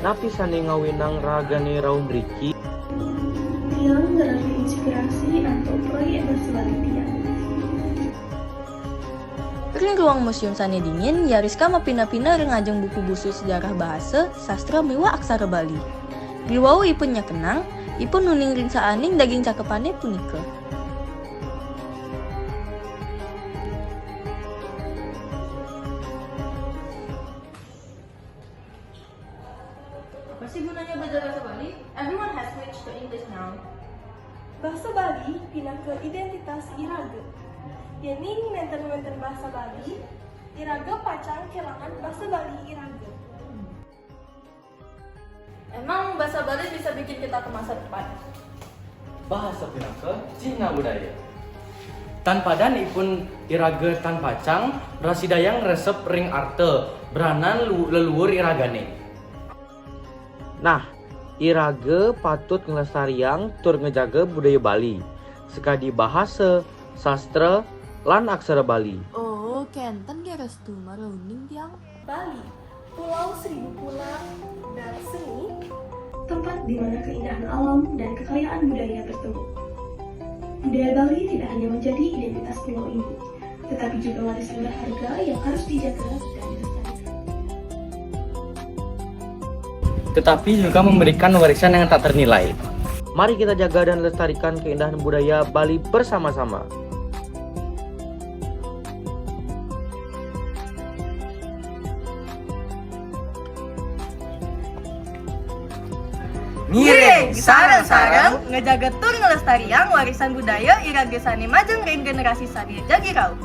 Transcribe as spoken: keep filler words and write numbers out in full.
Napi sané ngawinang ragané rauh mriki? Tiang ngrereh inspirasi antuk proyék basa Bali tiang. Ring ruang museum sané dingin, Yariska mapineh-pineh ring ajeng buku-buku sejarah bahasa, sastra miwah aksara Bali. Riwau ipun nyekenang, ipun nuning ring saaning daging cakepané punika. Apa sih gunanya belajar bahasa Bali? Everyone has switched to English now. Bahasa Bali pinaka identitas iraga. Yéning nénten wénten bahasa Bali, iraga pacang kélangan bahasa Bali iraga. Emang bahasa Bali bisa bikin kita ke masa depan? Bahasa pinaka cihna budaya. Tan padan ipun iraga tan pacang rasidayang resep ring arta branan lu-, leluhur iragané. Nah, iraga patut nglestariang tur ngejaga budaya Bali, sakadi bahasa, sastra, lan aksara Bali. Oh, kénten nggih Restu, marauning tiang. Bali, Pulau Seribu Pulau dan Seni, tempat di mana keindahan alam dan kekayaan budaya bertemu. Budaya Bali tidak hanya menjadi identitas pulau ini, tetapi juga warisan berharga yang harus dijaga dan dilestarikan. Tetapi juga memberikan warisan yang tak ternilai. Mari kita jaga dan lestarikan keindahan budaya Bali bersama-sama. Ngiring sareng-sareng ngejaga tur ngelestariang warisan budaya iraga sané majeng ring generasi sané jagi rauh.